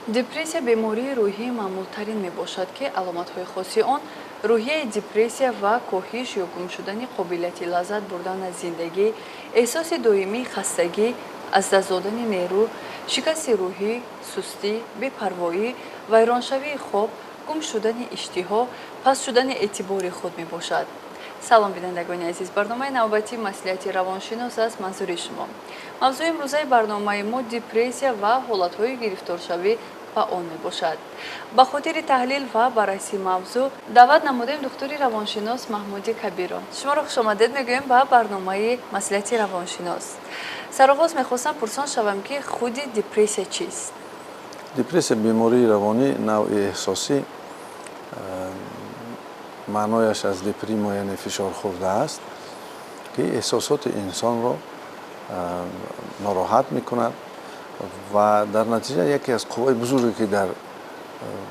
Депрессия бемории рӯҳии маъмултарин мебошад, ки аломатҳои хоси он рӯҳияи депрессия ва коҳиш ё гум шудани қобилияти лаззат бурдан аз зиндагӣ, эҳсоси доимии хастагӣ, аз даст додани нерӯ, шикасти рӯҳӣ, сустӣ, бепарвоӣ, вайроншавии хоб, гум шудани иштиҳо, паст шудани эътибори худ мебошад. Салом, бинандагони азиз! Барномаи навбатии «Маслиҳати равоншинос» аст манзури шумо. Мавзӯи имрӯзаи барномаи мо депрессия ва ҳолатҳои гирифторшавӣ ба он мебошад. Ба хотири таҳлил ва баррасии мавзӯъ даъват намудем духтури равоншинос Маҳмуди Кабирро. Шуморо хушомадед мегӯем ба барномаи «Маслиҳати равоншинос». Сароғоз мехостам пурсон шавам, ки худи депрессия чист? Депрессия бемории равонӣ, навъи эҳсосӣ, маънояш аз deprimo, яъне фишор хӯрдааст, ки эҳсосоти инсонро нороҳат мекунад ва дар натиҷа яке аз қувваи бузурге, ки дар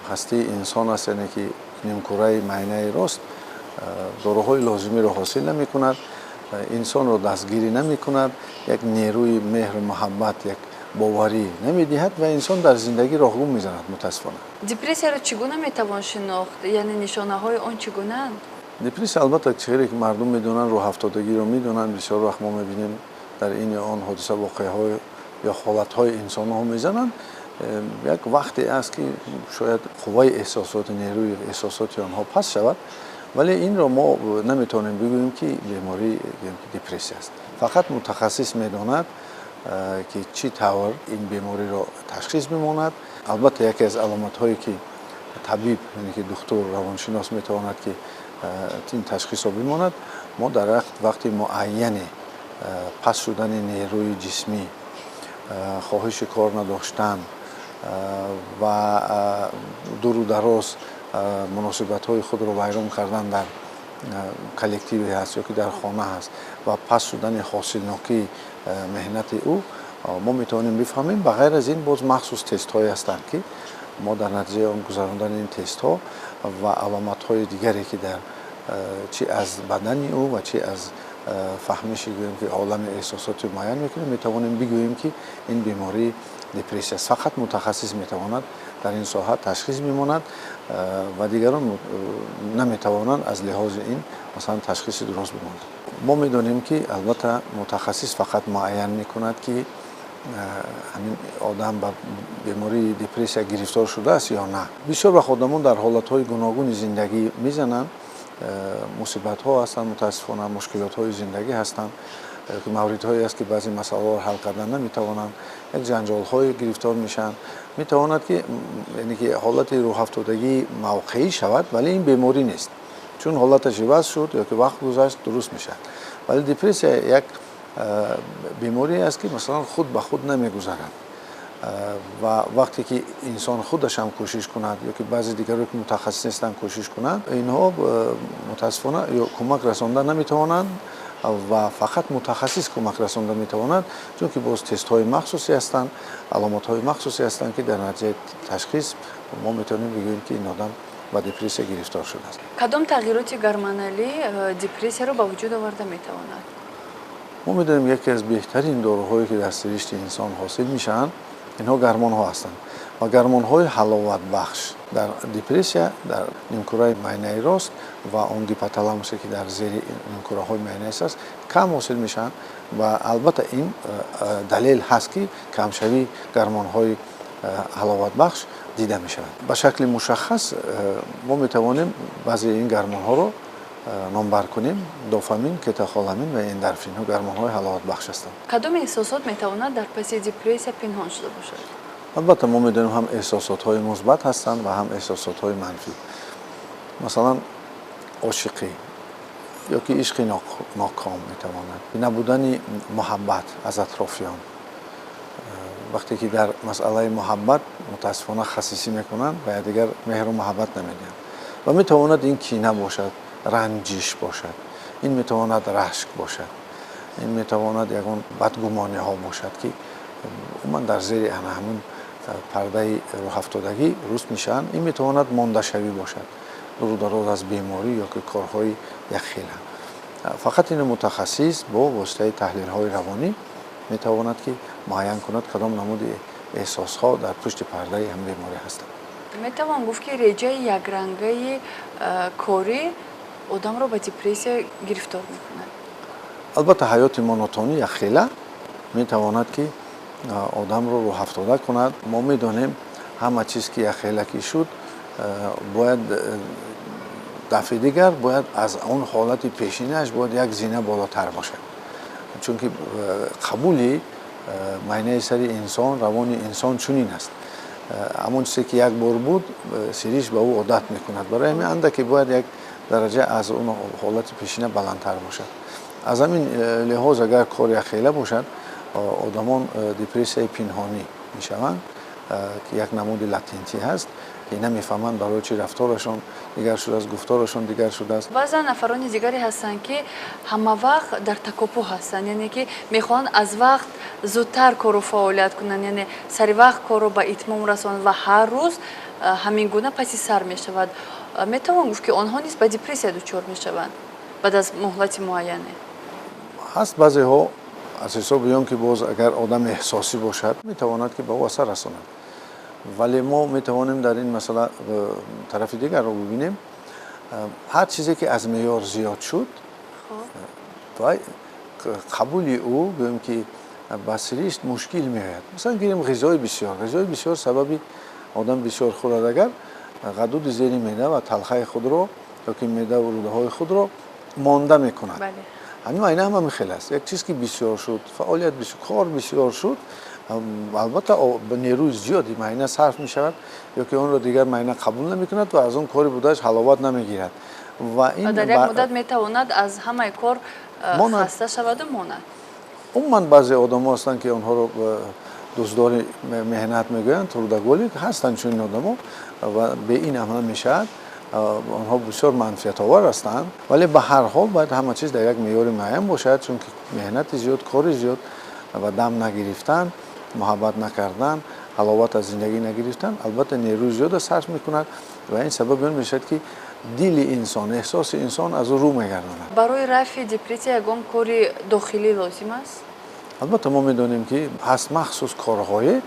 ҳастии инсон аст, яъне ки нимкураи майнаи рост, доруҳои лозимиро ҳосил намекунад, инсонро дастгирӣ намекунад, як нерӯи меҳру муҳаббат, як боварӣ намедиҳад ва инсон дар зиндагӣ роҳгум мезанад, мутаассифона. Депрессияро чӣ гуна метавон шинохт, яъне нишонаҳои он чӣ гунаанд? Депрессия, албатта, чизе ки мардум медонанд, рӯҳафтодагиро медонанд. Бисёр вақт мо мебинем, дар ин ё он ҳодиса, воқеаҳо ё ҳолатҳои инсонҳо мезананд. Як вақте аст, ки шояд қувваи эҳсосоти, нерӯи эҳсосоти онҳо паст шавад, вале инро мо наметавонем бигӯем, ки беморӣ депрессия аст. Фақат мутахассис медонад, ки чӣ тавр ин бемориро ташхис бимонад. Албатта, яке аз аломатҳое, ки табиб, яъне ки духтур равоншинос метавонад, ки ин ташхисро бимонад, мо дар вақти муайяне паст шудани нерӯи ҷисмӣ, хоҳиши кор надоштан ва дуру дароз муносибатҳои худро вайрон кардан дар коллективе ҳаст ё ки дар хона ҳаст ва паст шудани ҳосилнокии меҳнати ӯ, мо метавонем бифаҳмем. Ба ғайр аз ин, боз махсус тестҳое ҳастанд, ки мо дар натиҷаи он гузарондани ин тестҳо ва аломатҳои дигаре, ки дар чӣ аз бадани ӯ ва чӣ аз фаҳмиши, гӯем ки, олами эҳсосоти муайян мекунем, метавонем бигӯем, ки ин бемории депрессия аст. Фақат мутахассис метавонад дар ин соҳа ташхис бимонад ва дигарон наметавонанд аз лиҳози ин, масалан, ташхиси дуруст бимонанд. Мо медонем, ки албатта мутахассис фақат муайян мекунад, ки ҳамин одам ба бемории депрессия гирифтор шудааст ё на. Бисёр вақт одамон дар ҳолатҳои гуногуни зиндагӣ мезананд, мусибатҳо ҳастанд, мутаассифона, мушкилотҳои зиндагӣ ҳастанд, мавридҳое аст, ки баъзе масъалаҳоро ҳал кардан наметавонанд, як ҷанҷолҳое гирифтор мешаванд. Метавонад, ки яъне ки ҳолати рӯҳафтодагӣ мавқеӣ шавад, вале ин беморӣ нест, чун ҳолаташ иваз шуд ё ки вақт гузашт, дуруст мешавад. Вале депрессия як беморие аст, ки масалан худ ба худ намегузарад ва вақте ки инсон худаш ҳам кӯшиш кунад ё ки баъзе дигаро, ки мутахассис нестанд, кӯшиш кунанд, инҳо мутаассифона ё кӯмак расонда наметавонанд ва фақат мутахассис кӯмак расонда метавонад, чунки боз тестҳои махсусе ҳастанд, аломатҳои махсусе ҳастанд, ки дар натиҷаи ташхис мо метавонем бигӯем, ки ин одам ба депрессия гирифтор шудааст. Кадом тағйироти гормоналӣ депрессияро ба вуҷуд оварда метавонад? Мо медонем, яке аз беҳтарин доруҳое, ки дар сиришти инсон ҳосил мешаванд, инҳо гормонҳо ҳастанд ва гормонҳои ҳаловатбахш дар депрессия дар нимкураи майнаи рост ва он гипоталамусе, ки дар зери нимкураҳои майнаи аст, кам ҳосил мешаванд ва албатта ин далел ҳаст, ки камшавии гормонҳои ҳаловатбахш дида мешавад. Ба шакли мушаххас мо метавонем баъзе ин гормонҳоро номбар кунем: дофамин, катехоламин ва эндорфинҳо гормонҳои ҳаловатбахш ҳастанд. Кадом эҳсосот метавонад дар паси депрессия пинҳон шуда бошад? Албатта, мо медонем, ҳам эҳсосотҳои мусбат ҳастанд ва ҳам эҳсосотҳои манфӣ. Масалан, ошиқӣ ё ки ишқи ноком метавонад, набудани муҳаббат аз атрофиён, вақте ки дар масъалаи муҳаббат мутаассифона хасисӣ мекунанд ва якдигар меҳру муҳаббат намедиҳанд, ва метавонад ин кина бошад, ранҷиш бошад, ин метавонад рашк бошад, ин метавонад ягон бадгумониҳо бошад, ки умуман дар зери ана ҳамун пардаи рӯҳафтодагӣ руст мешаванд. Ин метавонад мондашавӣ бошад дуру дароз аз беморӣ ё ки корҳои якхела. Фақат ин мутахассис бо воситаи таҳлилҳои равонӣ метавонад, ки муайян кунад, кадом намуди эҳсосҳо дар пушти пардаи ҳам беморӣ ҳастанд. Метавон гуфт, ки реҷаи якрангаи корӣ одамро ба депрессия гирифтор мекунад? Албатта, ҳаёти монотонӣ, якхела метавонад, ки одамро рӯҳафтода кунад. Мо медонем, ҳама чиз ки якхела ки шуд, бояд дафъи дигар бояд аз он ҳолати пешинааш бояд як зина болотар бошад, чунки қабули майнаи сари инсон, равони инсон чунин аст: ҳамон чизе ки як бор буд, сиришт ба ӯ одат мекунад. Барои ҳамин андаке бояд як дараҷа аз он ҳолати пешина баландтар бошад. Аз ҳамин лиҳоз, агар кор якхела бошад, одамон депрессияи пинҳонӣ мешаванд, ки як намуди латентӣ ҳаст, ки намефаҳманд, барои чӣ рафторашон дигар шудааст, гуфторашон дигар шудааст. Баъзан нафарони дигаре ҳастанд, ки ҳама вақт дар такопӯ ҳастанд, яъне ки мехоҳанд аз вақт зудтар кору фаъолият кунанд, яъне сари вақт корро ба итмом расонанд ва ҳар рӯз ҳамин гуна паси сар мешавад. Метавон гуфт, ки онҳо низ ба депрессия дучор мешаванд баъд аз муҳлати муайяне? Ҳаст баъзеҳо, аз ҳисоби он ки боз агар одам эҳсосӣ бошад, метавонад, ки ба ӯ асар расонад. Вале мо метавонем дар ин масъала тарафи дигарро бибинем. Ҳар чизе ки аз меъёр зиёд шуд, қабули ӯ, гӯем ки, ба сиришт мушкил меояд. Масалан, гирем ғизои бисёр. Ғизои бисёр сабаби, одам бисёр хӯрад агар, ғадуди зери меъда ва талхаи худро ёки меъдаву рӯдаҳои худро монда мекунад. Ҳамин айна ҳам ҳамин хел аст: як чиз ки бисёр шуд, фаъолият бисёр, кор бисёр шуд, албатта, нерӯи зиёди майна сарф мешавад ё ки онро дигар майна қабул намекунад ва аз он кори будааш ҳаловат намегирад. Ва ин дар як муддат метавонад аз ҳамаи кор хаста шаваду монад. Умуман, баъзе одамо ҳастанд, ки онҳоро дӯстдори меҳнат мегӯянд, трудоголик ҳастанд. Чунин одамо ва бе ин ҳам намешавад, онҳо бисёр манфиатовар ҳастанд. Вале ба ҳар ҳол бояд ҳама чиз дар як меъёри муайян бошад, чунки меҳнати зиёд, кори зиёд ва дам нагирифтан, муҳаббат накардан, ҳаловат аз зиндагӣ нагирифтан, албатта, нерӯи зиёда сарф мекунад ва ин сабаби он мешавад, ки дили инсон, эҳсоси инсон аз ӯ рӯ мегардонад. Барои рафъи депрессия ягон кори дохилӣ лозим аст? Албатта, мо медонем, ки ҳаст махсус корҳое,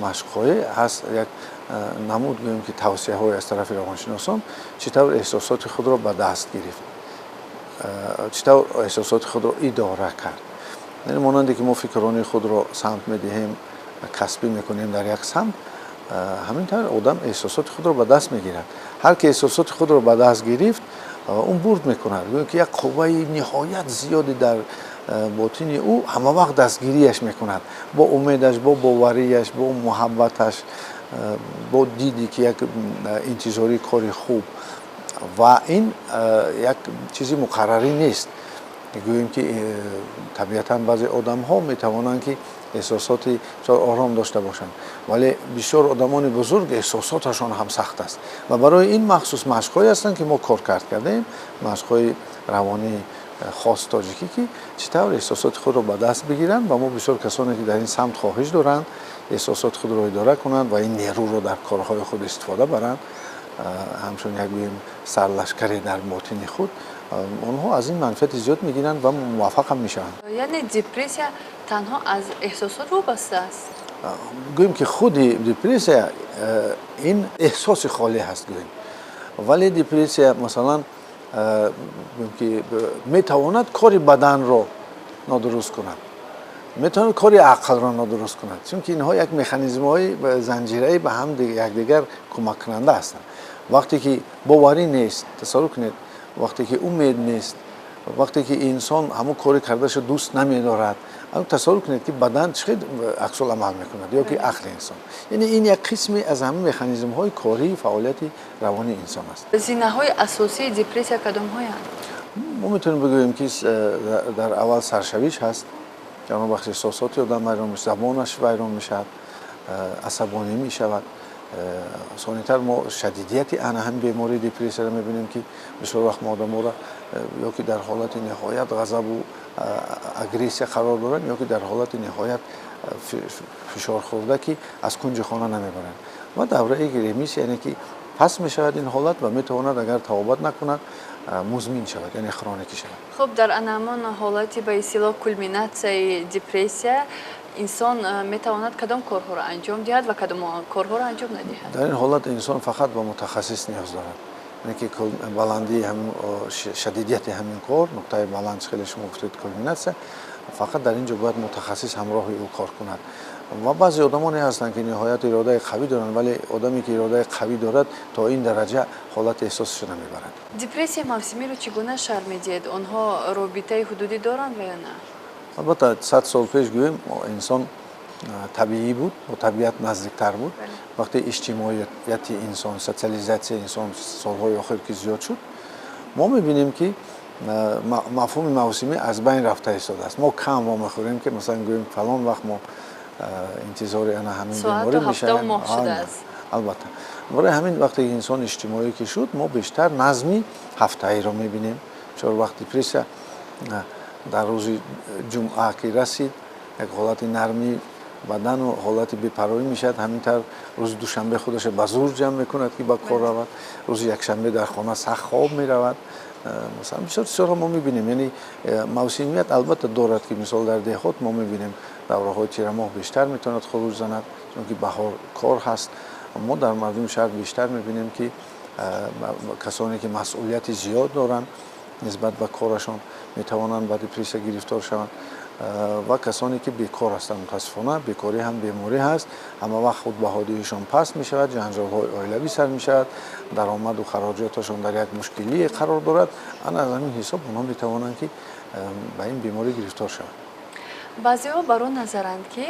машқҳое ҳаст, як намуд, гӯем ки, тавсияҳое аз тарафи равоншиносон, чӣ тавр эҳсосоти худро ба даст гирифт, чӣ тавр эҳсосоти худро идора кард. Яъне монанде ки мо фикррони худро самт медиҳем, касбӣ мекунем дар як самт, ҳамин тавр одам эҳсосоти худро ба даст мегирад. Ҳар ки эҳсосоти худро ба даст гирифт, он бурд мекунад. Гӯем ки як қувваи ниҳоят зиёде дар ботини ӯ ҳамавақт дастгирияш мекунад, бо умедаш, бо боварияш, бо муҳаббаташ, бо диди ки як интизории кори хуб. Ва ин як чизи муқаррарӣ нест. Гӯем ки табиатан баъзе одамҳо метавонанд, ки эҳсосоти бисёр ором дошта бошанд, вале бисёр одамони бузург эҳсосоташон ҳам сахт аст. Ва барои ин махсус машқҳое ҳастанд, ки мо коркард кардаем, машқҳои равонии хос тоҷикӣ, ки чӣ тавр эҳсосоти худро ба даст бигиранд. Ва мо бисёр касоне ки дар ин самт хоҳиш доранд эҳсосоти худро идора кунанд ва ин нерӯро дар корҳои худ истифода баранд, ҳамчун як, гӯем, сарлашкаре дар ботини худ, онҳо аз ин манфиати зиёд мегиранд ва муваффақ ҳам мешаванд. Яъне депрессия танҳо аз эҳсосот вобаста аст? Гӯем ки худи депрессия ин эҳсоси холӣ ҳаст, гӯем. Вале депрессия, масалан, гӯем ки, метавонад кори баданро нодуруст кунад, метавонад кори ақлро нодуруст кунад, чунки инҳо як механизмҳои занҷираӣ ба ҳам якдигар кӯмаккунанда ҳастанд. Вақте ки боварӣ нест, тасаввур кунед, вақте ки умед нест, вақте ки инсон ҳамон кори кардаашро дӯст намедорад, тасаввур кунед, ки бадан чӣ хел аксуламал мекунад ё ки ақли инсон. Яъне ин як қисме аз ҳамин механизмҳои кории фаъолияти равонии инсон аст. Зинаҳои асосии депрессия кадомҳоянд? Мо метавонем бигӯем, ки дар аввал саршавиш ҳаст, дар он вақт эҳсосоти одам вайрон мешавад, забонаш вайрон мешавад, асабонӣ мешавад. Сонитар мо шадидияти ана ҳамин бемории депрессияро мебинем, ки бисёр вақт мо одаморо ё ки дар ҳолати ниҳоят ғазабу агрессия қарор доранд, ё ки дар ҳолати ниҳоят фишорхӯрда, ки аз кунҷи хона намебаранд. Ва давраи ремиссия, яъне ки пас мешавад ин ҳолат ва метавонад, агар табобат накунад, музмин шавад, яъне хроникӣ шавад. Хуб, дар ана ҳамон ҳолати, ба истилоҳ, кулминатсияи депрессия Инсон метавонад кадом корҳоро анҷом диҳад ва кадом корҳоро анҷом надиҳад? Дар ин ҳолат инсон фақат ба мутахассис ниёз дорад. Яъне ки баландии ҳамин, шадидияти ҳамин кор, нуқтаи баланд, хеле шумо гуфтед, кулминатсия, фақат дар ин ҷо бояд мутахассис ҳамроҳи ӯ кор кунад. Ва баъзе одамоне ҳастанд, ки ниҳоят иродаи қавӣ доранд, вале одаме, ки иродаи қавӣ дорад, то ин дараҷа ҳолати эҳсосашро намебарад. Депрессияи мавсимиро чӣ гуна шарҳ медиҳед? Онҳо робитаи ҳудудӣ доранд ва ё на? Албатта, 100 сол пеш гӯем, инсон табиӣ буд, бо табиат наздиктар буд. Вақте иҷтимоияти инсон, социализатсияи инсон солҳои охир ки зиёд шуд, мо мебинем, ки мафҳуми мавсимӣ аз байн рафта истодааст. Мо кам вомехӯрем, ки масалан гӯем, фалон вақт мо интизори ана ҳамин беморӣ мешавем. Албатта, барои ҳамин вақте инсон иҷтимоӣ ки шуд, мо бештар назми ҳафтаиро мебинем. Чор вақт депрессия дар рӯзи ҷумъа ки расид, як ҳолати нармии бадану ҳолати бепарвоӣ мешавад. Ҳамин тавр рӯзи душанбе худаша ба зур ҷамъ мекунад, ки ба кор равад. Рӯзи якшанбе дар хона сахт хоб меравад. Масалан, бисёр чизҳоро мо мебинем. Яъне мавсимият албатта дорад, ки мисол дар деҳот мо мебинем, давраҳои тирамоҳ бештар метавонад хуруҷ занад, чунки баҳор кор ҳаст. Мо дар мардуми шаҳр бештар мебинем, ки касоне, ки масъулияти зиёд доранд нисбат ба корашон, метавонанд ба депрессия гирифтор шаванд, ва касоне, ки бекор ҳастанд. Мутаассифона, бекорӣ ҳам беморӣ ҳаст. Ҳама вақт худбаҳодиҳишон паст мешавад, ҷанҷолҳои оилавӣ сар мешавад, даромаду хароҷоташон дар як мушкилие қарор дорад. Ана аз ҳамин ҳисоб онҳо метавонанд, ки ба ин беморӣ гирифтор шаванд. Баъзеҳо бар он назаранд, ки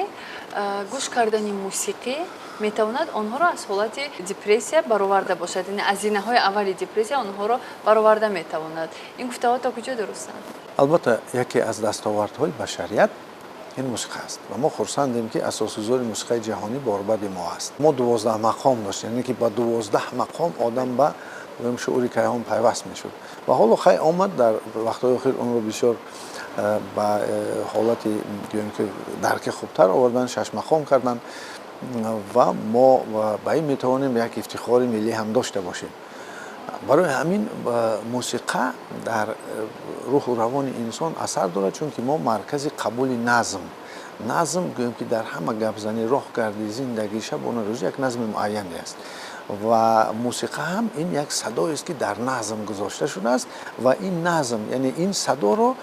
гӯш кардани мусиқӣ метавонад онҳоро аз ҳолати депрессия бароварда бошад, яъне аз зинаҳои аввали депрессия онҳоро бароварда метавонад. Ин гуфтаҳо то куҷо дурустанд? Албатта, яке аз дастовардҳои башарият ин мусиқа аст ва мо хурсандем, ки асосгузори мусиқаи ҷаҳонӣ борбади мо аст. Мо 12 мақом доштем, яъне ки ба 12 мақом одам ба шуури кайҳон пайваст мешуд. Ва ҳоло хай омад, дар вақтҳои охир онро бисёр ба ҳолати, гӯем ки, дарки хубтар овардан, шаш мақом карданд ва мо ба ин метавонем як ифтихори миллӣ ҳам дошта бошем. Барои ҳамин мусиқа дар рӯҳу равони инсон асар дорад, чунки мо маркази қабули назм, гӯем ки, дар ҳама гапзанӣ, роҳгардӣ, зиндагӣ, шабона рӯзӣ як назми муайяне аст ва мусиқа ҳам ин як садоест, ки дар назм гузошта шудааст. Ва ин назм, яъне ин садоро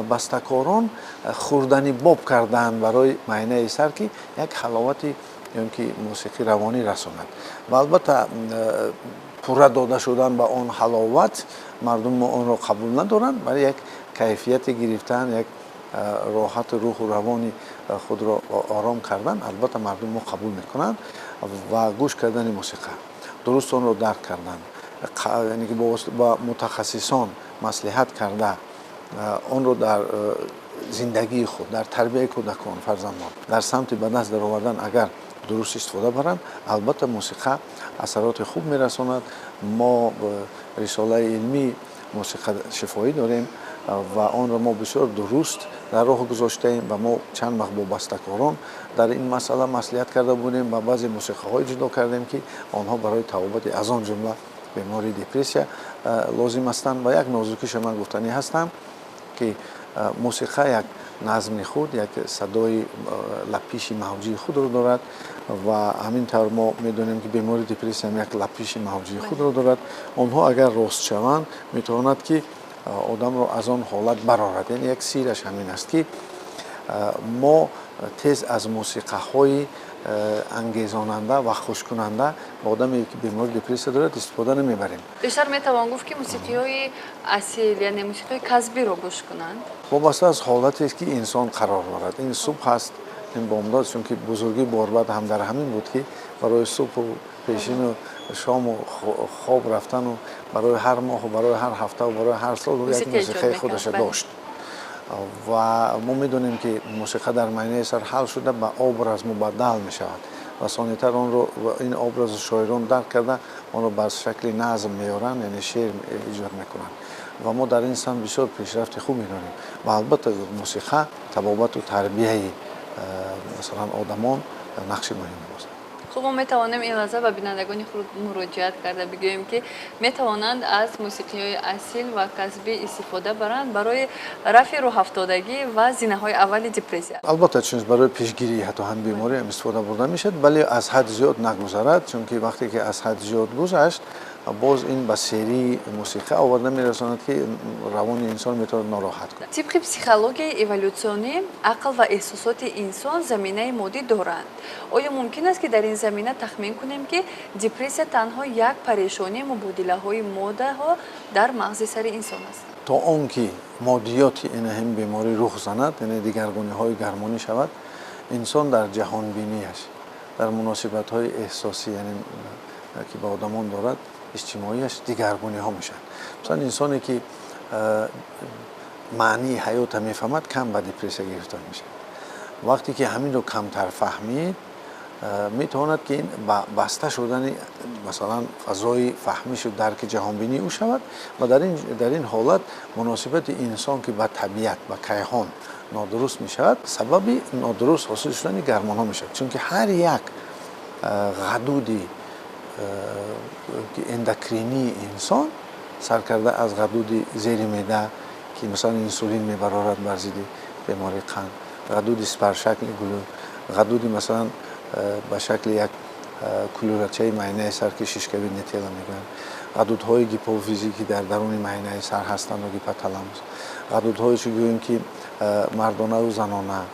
бастакорон хурдани боб кардаанд барои майнаи сар, ки як ҳаловати, ё ки мусиқи равонӣ расонад. Ва албатта, пурра дода шудан ба он ҳаловат, мардум мо онро қабул надоранд, вале як кайфияте гирифтан, як роҳату рӯҳу равони худро ором кардан, албатта, мардум мо қабул мекунанд. Ва гӯш кардани мусиқа, дуруст онро дарк кардан, яъне ки ба мутахассисон маслиҳат карда, онро дар зиндагии худ, дар тарбияи кӯдакон, фарзандон, дар самти ба даст даровардан агар дуруст истифода баранд, албатта, мусиқа асароти хуб мерасонад. Мо рисолаи илмии мусиқа шифоӣ дорем ва онро мо бисёр дуруст дар роҳ гузоштаем. Ва мо чанд вақт бо бастакорон дар ин масъала маслиҳат карда будем ва баъзе мусиқаҳое ҷудо кардем, ки онҳо барои табобати, аз он ҷумла, бемории депрессия лозим ҳастанд. Ва як нозукиша ман гуфтанӣ ҳастам, ки мусиқа як назми худ, як садои лапиши мавҷии худро дорад. Ва ҳамин тавр мо медонем, ки бемории депрессия ҳам як лапиши мавҷии худро дорад. Онҳо агар рост шаванд, метавонад, ки одамро аз он ҳолат барорад. Яъне як сираш ҳамин аст, ки мо тез аз мусиқаҳои ангезонанда ва хушкунанда ба одаме, ки бемории депрессия дорад, истифода намебарем. Бештар метавон гуфт, ки мусиқиҳои асил, яъне мусиқиҳои касбиро гӯш кунанд. Вобаста аз ҳолатест, ки инсон қарор дорад, ин субҳ аст, ин бомдод, чунки бузургии борбад ҳам дар ҳамин буд, ки барои субҳу пешину шому хоб рафтану барои ҳар моҳу барои ҳар ҳафтаву барои ҳар сол як мусиқаи худаша дошт. Ва мо медонем, ки мусиқа дар майнаи сар ҳал шуда, ба образ мубаддал мешавад ва сонитар онро, ин образу шоирон дарк карда, онро ба шакли назм меоранд, яъне шеър эҷод мекунанд. Ва мо дар ин самт бисёр пешрафти хуб медонем. Ва албатта, мусиқа табобату тарбияи, масалан, одамон нақши муҳим мебозад. Хуб, мо метавонем ин лаҳза ба бинандагони худ муроҷиат карда бигӯем, ки метавонанд аз мусиқиҳои асил ва касбӣ истифода баранд барои рафъи рӯҳафтодагӣ ва зинаҳои аввали депрессия. Албатта, чун барои пешгирии ҳатто ҳам беморӣ ҳам истифода бурда мешавад, вале аз ҳад зиёд нагузарад, чунки вақте ки аз ҳад зиёд гузашт, боз ин ба серии мусиқа оварда мерасонад, ки равони инсон метавонад нороҳат кунад. Тибқи психологияи эволютсионӣ, ақл ва эҳсосоти инсон заминаи моддӣ доранд. Оё мумкин аст, ки дар ин замина тахмин кунем, ки депрессия танҳо як парешонии мубодилаҳои моддаҳо дар мағзи сари инсон аст? То он ки моддиёти ин ҳам беморӣ рух занад, яъне дигаргуниҳои гармонӣ шавад, инсон дар ҷаҳонбинияш, дар муносибатҳои эҳсосӣ, яъне ки ба одамон дорад, иҷтимоияш дигаргуниҳо мешавад. Масалан, инсоне ки маънии ҳаётро мефаҳмад, кам ба депрессия гирифтор мешавад. Вақте ки ҳаминро камтар фаҳмид, метавонад, ки ин ба баста шудани, масалан, фазои фаҳмишу дарки ҷаҳонбинии ӯ шавад ва дар ин ҳолат муносибати инсон, ки ба табиат, ба кайҳон нодуруст мешавад, сабаби нодуруст ҳосил шудани гармонҳо мешавад, чунки ҳар як ғадуди эндокринии инсон, сар карда аз ғадуди зери меъда, ки масалан инсулин мебарорад бар зидди бемории қанд, ғадуди сипаршакли гулӯ, ғадуди, масалан, ба шакли як кулӯрачаи майнаи сар, ки шишкавидное тело мегӯянд, ғадудҳои гипофизӣ, ки дар даруни майнаи сар ҳастанд, ва гипоталамус, ғадудҳое, ки гӯем, ки мардонаву занона,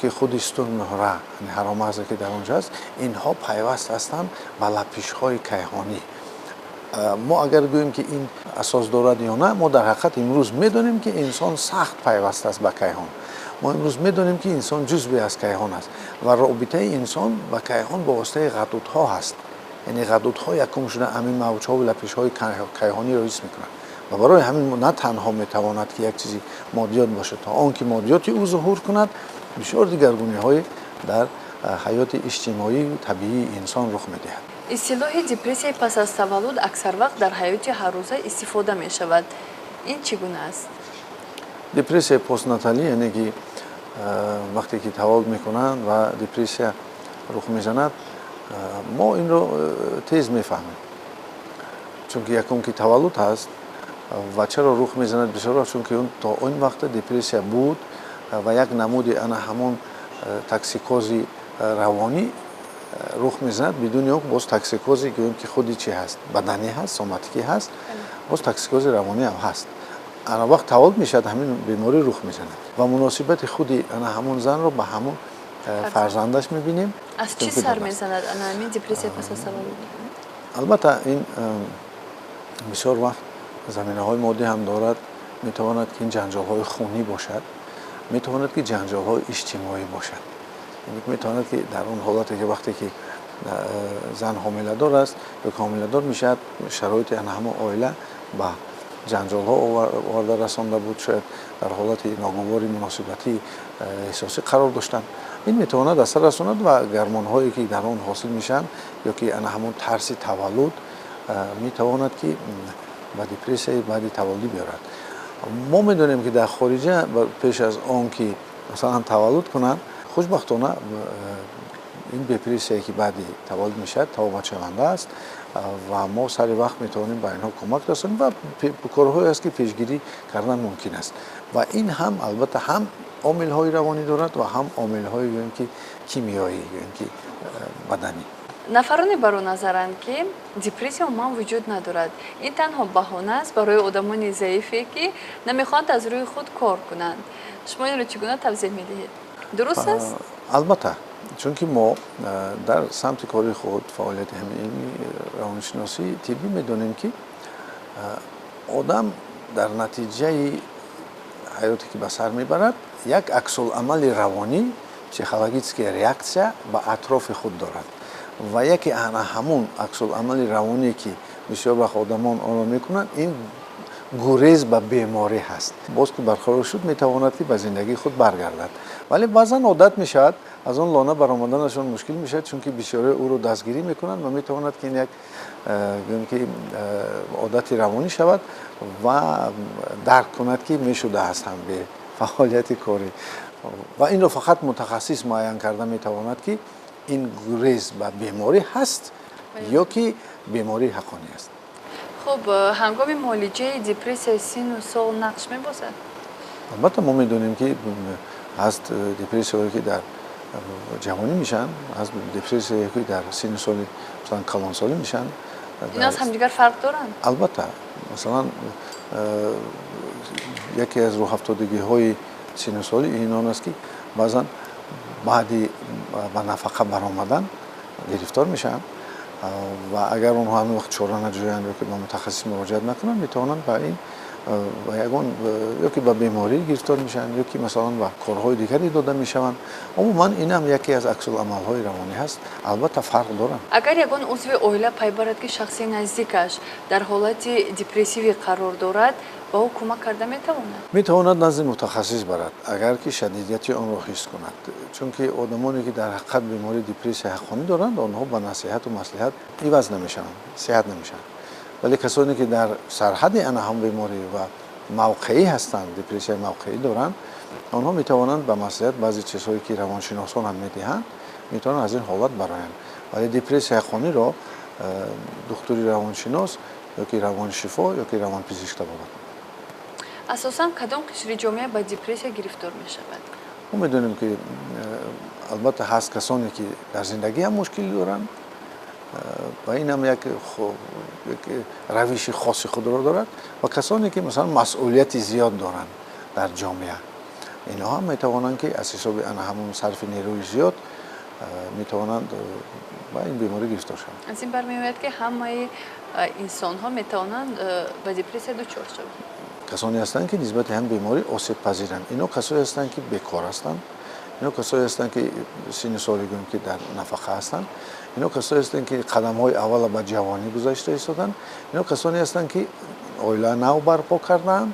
ки худи сутунмуҳра, ҳаромағзе, ки дар он ҷо аст, инҳо пайваст ҳастанд ба лапишҳои кайҳонӣ. Мо агар гӯем, ки ин асос дорад ё на, мо дар ҳақиқат имрӯз медонем, ки инсон сахт пайваст аст ба кайҳон. Мо имрӯз медонем, ки инсон ҷузве аз кайҳон аст ва робитаи инсон ба кайҳон ба воситаи ғадудҳо ҳаст, яъне ғадудҳо якум шуда ҳамин мавҷҳову лапишҳои кайҳониро ҳис мекунанд ва барои ҳамин на танҳо метавонад, ки як чизи моддиёт бошад. То он ки моддиёти ӯ зуҳур кунад, бисёр дигаргуниҳое дар ҳаёти иҷтимоию табиии инсон рух медиҳад. Истилоҳи депрессияи пас аз таваллуд аксар вақт дар ҳаёти ҳаррӯза истифода мешавад. Ин чӣ гуна аст? Депрессияи постнаталӣ, яъне ки вақте ки таваллуд мекунанд ва депрессия рух мезанад, мо инро тез мефаҳмем, чунки якум ки таваллуд ҳаст. Ва чаро рух мезанад бисёр вақт? Чунки он то он вақта депрессия буд ва як намуди ана ҳамон токсикози равонӣ рух мезанад, бидуни он боз токсикози, гӯем, ки худи чи ҳаст, баданӣ ҳаст, соматикӣ ҳаст, боз токсикози равонӣ ҳам ҳаст. Ана вақт таваллуд мешавад, ҳамин беморӣ рух мезанад ва муносибати худи ана ҳамон занро ба ҳамон фарзандаш мебинем. Аз чӣ сар мезанад ана ҳамин депрессия пас аз таваллуд? Албатта, ин бисёр вақт заминаҳои моддӣ ҳам дорад. Метавонад, ки ин ҷанҷолҳои хунӣ бошад, метавонад, ки ҷанҷолҳои иҷтимоӣ бошад, метавонад, ки дар он ҳолате ки вақте ки зан ҳомиладор аст ё ки ҳомиладор мешавад, шароити ана ҳамон оила ба ҷанҷолҳо оварда расонда буд, шояд дар ҳолати ногувори муносибатӣ эҳсосӣ қарор доштанд, ин метавонад асар расонад ва гармонҳое, ки дар он ҳосил мешаванд, ё ки ана ҳамон тарси таваллуд метавонад, ки ба депрессияи баъди таваллудӣ биёрад. Мо медонем, ки дар хориҷа пеш аз он ки, масалан, таваллуд кунанд, хушбахтона, ин депрессияе, ки баъди таваллуд мешавад, табобатшаванда аст ва мо сари вақт метавонем ба инҳо кӯмак расонем ва корҳое аст, ки пешгирӣ кардан мумкин аст. Ва ин ҳам, албатта, ҳам омилҳои равонӣ дорад ва ҳам омилҳои, гӯем, ки кимиёӣ, гӯем, ки баданӣ. Нафароне бар он назаранд, ки депрессия умуман вуҷуд надорад, ин танҳо баҳона аст барои одамони заифе, ки намехоҳанд аз рӯи худ кор кунанд. Шумо инро чӣ гуна тавзеҳ медиҳед? Дуруст аст? Албатта, чунки мо дар самти кори худ, фаъолияти ҳамин илми равоншиносии тиббӣ, медонем, ки одам дар натиҷаи ҳаёте, ки ба сар мебарад, як аксуламали равонӣ, психологическая реакция ба атрофи худ дорад ва яке ана ҳамун аксуламали равоние, ки бисёр вақт одамон онро мекунанд, ин гурез ба беморӣ ҳаст. Боз ки барқарор шуд, метавонад, ки ба зиндагии худ баргардад, вале баъзан одат мешавад, аз он лона баромаданашон мушкил мешавад, чунки бисёре ӯро дастгирӣ мекунанд ва метавонад, ки ин як, гӯем, ки одати равонӣ шавад ва дарк кунад, ки мешудааст ҳам бе фаъолияти корӣ. Ва инро фақат мутахассис муайян карда метавонад, ки Ин гурез ба беморӣ ҳаст ё ки бемории ҳаққонӣ аст. Хуб, ҳангоми муолиҷаи депрессия синну сол нақш мебозад? Албатта, мо медонем, ки ҳаст депрессияҳое, ки дар ҷавонӣ мешаванд, ҳаст депрессияе, ки дар синну соли, масалан, калонсолӣ мешаванд. Ино аз ҳамдигар фарқ доранд? Албатта, масалан, яке аз рӯҳафтодагиҳои синну солӣ ин он аст, ки баъзан баъди ба нафақа баромадан гирифтор мешаванд ва агар онҳо ҳамин вақт чора наҷӯянд ё ки ба мутахассис муроҷиат накунанд, метавонанд ба ин, ба ягон, ё ки ба беморӣ гирифтор мешаванд, ё ки, масалан, ба корҳои дигаре дода мешаванд. Умуман, ин ҳам яке аз аксуламалҳои равонӣ ҳаст. Албатта, фарқ доранд. Агар ягон узви оила пай барад, ки шахси наздикаш дар ҳолати депрессивӣ қарор дорад, ба ӯ кӯмак карда метавонад? Метавонад назди мутахассис барад, агар ки шадидияти онро ҳис кунад, чунки одамоне, ки дар ҳақиқат бемории депрессияи ҳаққонӣ доранд, онҳо ба насиҳату маслиҳат иваз намешаванд, сиҳат намешаванд. Вале касоне, ки дар сарҳади ана ҳам беморӣ ва мавқеӣ ҳастанд, депрессияи мавқеӣ доранд, онҳо метавонанд ба маслиҳат, баъзе чизҳое, ки равоншиносон ҳам медиҳанд, метавонанд аз ин ҳолат бароянд. Вале депрессияи ҳаққониро духтури равоншинос ё ки равоншифо ё ки равонпизишк табобат. Асосан кадом қишри ҷомеа ба депрессия гирифтор мешавад? Мо медонем, ки албатта ҳаст касоне, ки дар зиндагӣ ҳам мушкилӣ доранд ва ин ҳам як равиши хоси худро дорад, ва касоне, ки, масалан, масъулияти зиёд доранд дар ҷомеа, инҳо ҳам метавонанд, ки аз ҳисоби ана ҳамон сарфи нерӯи зиёд метавонанд ба ин беморӣ гирифтор шаванд. Аз ин бармеояд, ки ҳамаи инсонҳо метавонанд ба депрессия дучор шаванд? Касоне ҳастанд, ки нисбати ҳам беморӣ осебпазиранд. Ино касое ҳастанд, ки бекор ҳастанд, ино касое ҳастанд, ки синни соли, гӯем, ки дар нафақа ҳастанд, ино касое ҳастанд, ки қадамҳои аввала ба ҷавонӣ гузашта истоданд, ино касоне ҳастанд, ки оила нав барпо кардаанд,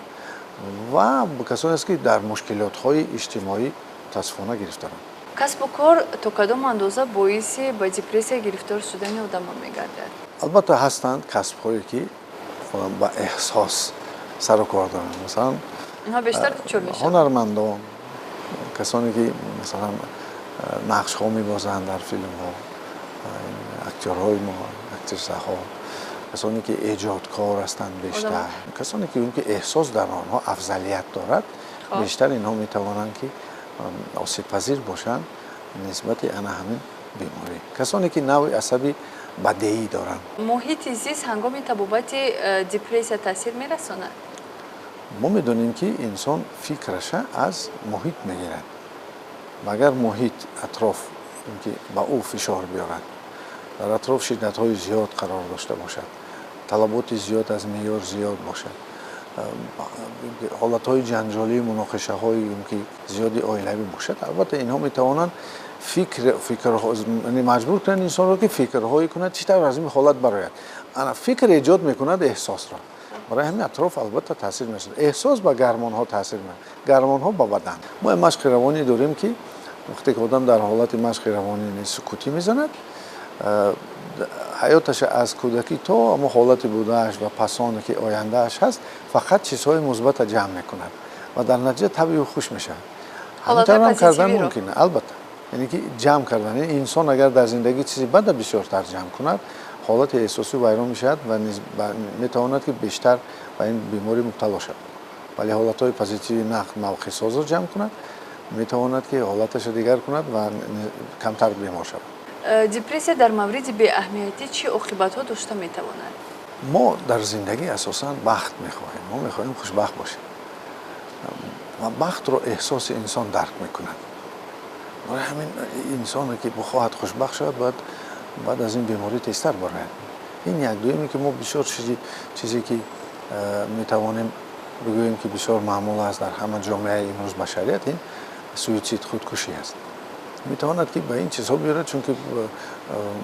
ва касоне ҳаст, ки дар мушкилотҳои иҷтимоӣ, мутаассифона, гирифторанд. Касбу кор то кадом андоза боиси ба депрессия гирифтор шудани одамон мегардад? Албатта, ҳастанд касбҳое, ки ба эҳсос сару кор доранд, масалан, инҳо бештар дучор мешаванд? Ҳунармандон, касоне, ки, масалан, нақшҳо мебозанд дар филмҳо, актёрҳои мо, актрисаҳо, касоне, ки эҷодкор ҳастанд бештар, касоне, ки эҳсос дар онҳо афзалият дорад, бештар инҳо метавонанд, ки осебпазир бошанд нисбати ана ҳамин беморӣ, касоне, ки навъи асаби бадеӣ доранд. Муҳити зист ҳангоми табобати депрессия таъсир мерасонад? Мо медонем, ки инсон фикраша аз муҳит мегирад ва агар муҳит, атроф, ки ба ӯ фишор биёрад, дар атроф шиддатҳои зиёд қарор дошта бошад, талаботи зиёд, аз меъёр зиёд бошад, ҳолатҳои ҷанҷолию муноқишаҳои ки зиёди оилавӣ бошад, албатта, инҳо метавонанд фикр маҷбур кунанд инсонро, ки фикрҳое кунад, чӣ тавр аз ин ҳолат барояд. Ана фикр эҷод мекунад эҳсосро. Барои ҳамин атроф, албатта, таъсир мерасонад. Эҳсос ба гормонҳо таъсир мекунад, гормонҳо ба бадан. Мо як машқи равонӣ дорем, ки вақте ки одам дар ҳолати машқи равонӣ сукутӣ мезанад, ҳаёташа аз кӯдакӣ то ҳамон ҳолати будааш ва пасоне, ки ояндааш ҳаст, фақат чизҳои мусбата ҷамъ мекунад ва дар натиҷа табъи ӯ хуш мешавад. Ҳамин кардан мумкин, албатта, яъне ки ҷамъ кардан. Инсон агар дар зиндагӣ чизи бада бисёртар ҷамъ кунад, ҳолати эҳсосӣ вайрон мешавад ва метавонад, ки бештар ба ин беморӣ мубтало шавад. Вале ҳолатҳои позитиви нақд, мавқеъсозро ҷамъ кунад, метавонад, ки ҳолаташро дигар кунад ва камтар бемор шавад. Депрессия дар мавриди беаҳамиятӣ чӣ оқибатҳо дошта метавонад? Мо дар зиндагӣ асосан бахт мехоҳем, мо мехоҳем хушбахт бошем ва бахтро эҳсоси инсон дарк мекунад. Барои ҳамин инсоне, ки бихоҳад хушбахт шавад, бояд баъд аз ин беморӣ тезтар барояд. Ин як. Дуюме, ки мо бисёр чизе, ки метавонем бигӯем, ки бисёр маъмул аст дар ҳама ҷомеаи имрӯз башарият, ин суитсид, худкушӣ аст. Метавонад, ки ба ин чизҳо биёрад, чунки,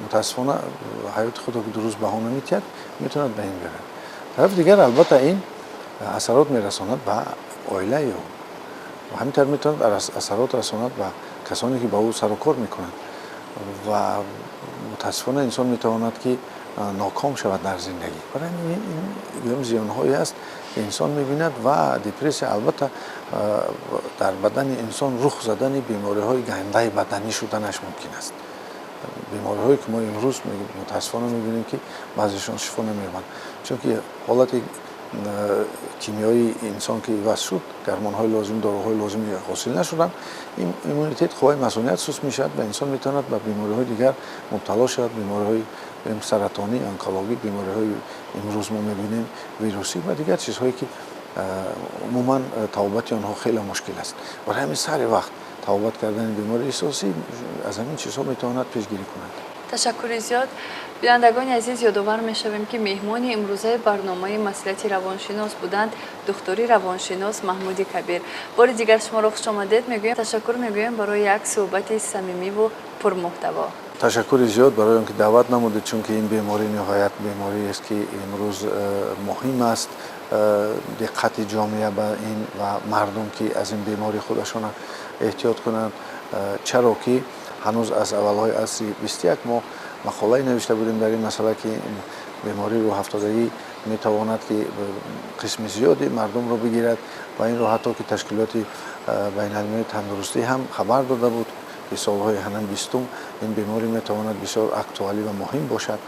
мутаассифона, ҳаёти худро ки дуруст баҳо наметиҳад, метавонад ба ин биёрад. Тарафи дигар, албатта, ин асарот мерасонад ба оилаи ӯ ва ҳамин тавр метавонад асарот расонад ба касоне, ки ба ӯ сару кор мекунанд, ва мутаассифона, инсон метавонад, ки ноком шавад дар зиндагӣ. Барои ин гӯем, зиёнҳое аст, ки инсон мебинад. Ва депрессия, албатта, дар бадани инсон рух задани бемориҳои гандаи баданӣ шуданаш мумкин аст. Бемориҳое ки мо имрӯз мутаассифона мебинем, ки баъзешон шифо намеёбанд, чунки ҳолати кимиёии инсон ки иваз шуд, гормонҳои лозим, доруҳои лозими ҳосил нашуданд, иммунитет, қувваи масуният суст мешавад ва инсон метавонад ба бемориҳои дигар мубтало шавад, бемориҳои саратонӣ, онкологӣ, бемориҳои имрӯз мо мебинем вирусӣ ва дигар чизҳое, ки умуман табобати онҳо хеле мушкил аст. Барои ҳамин сари вақт табобат кардани бемории эҳсосӣ аз ҳамин чизҳо метавонад пешгирӣ кунад. Ташаккури зиёд. Бинандагони азиз, ёдовар мешавем, ки меҳмони имрӯзаи барномаи маслиҳати равоншинос буданд духтури равоншинос Маҳмуди Кабир. Бори дигар шуморо хушомадед мегӯем, ташаккур мегӯем барои як суҳбати самимиву пурмуҳтаво. Ташаккури зиёд барои он ки даъват намудед, чунки ин беморӣ ниҳоят бемориест, ки имрӯз муҳим аст диққати ҷомеа ба ин ва мардум, ки аз ин беморӣ худашона эҳтиёт кунанд, чаро ки ҳанӯз аз аввалҳои асри 21 мо мақолае навишта будем дар ин масъала, ки бемории рӯҳафтодагӣ метавонад ки қисми зиёди мардумро бигирад, ва инро ҳатто ки ташкилоти байналмилалии тандурустӣ ҳам хабар дода буд, ки солҳои ҳанан 20-ум ин беморӣ метавонад бисёр актуалӣ ва муҳим бошад.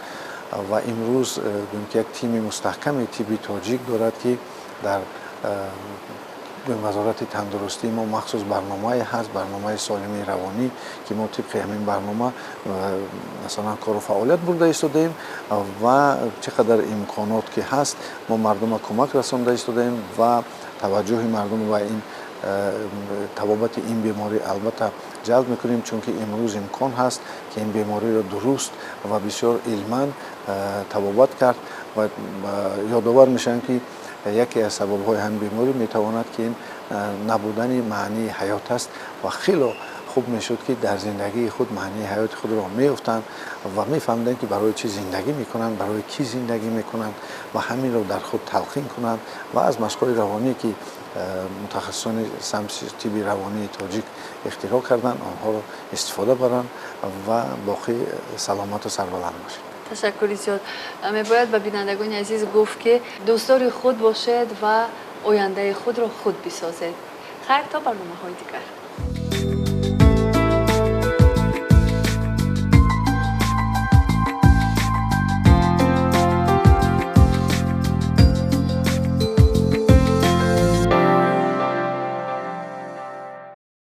Ва имрӯз гӯем ки як тими мустаҳками тибби тоҷик дорад, ки дар Вазорати тандурустии мо махсус барномае ҳаст, барномаи солимии равонӣ, ки мо тибқи ҳамин барнома масалан кору фаъолият бурда истодаем ва чӣ қадар имконот ки ҳаст, мо мардума кӯмак расонда истодаем ва таваҷҷӯҳи мардум ба ин табобати ин беморӣ албатта ҷалб мекунем, чунки имрӯз имкон ҳаст, ки ин бемориро дуруст ва бисёр илман табобат кард. Ва ёдовар мешавем, ки яке аз сабабҳои ҳамин беморӣ метавонад, ки ин набудани маънии ҳаёт аст, ва хело хуб мешуд, ки дар зиндагии худ маънии ҳаёти худро меёфтанд ва мефаҳмиданд, ки барои чӣ зиндагӣ мекунанд, барои кӣ зиндагӣ мекунанд, ва ҳаминро дар худ талқин кунанд ва аз машқҳои равонӣ, ки мутахассисони самти тибби равонии тоҷик ихтироъ карданд, онҳоро истифода баранд ва боқӣ саломату сарбаланд бошед. Ташаккури зиёд. Мебояд ба бинандагони азиз гуфт, ки дӯстдори худ бошед ва ояндаи худро худ бисозед. Хайр, то барномаҳои дигар.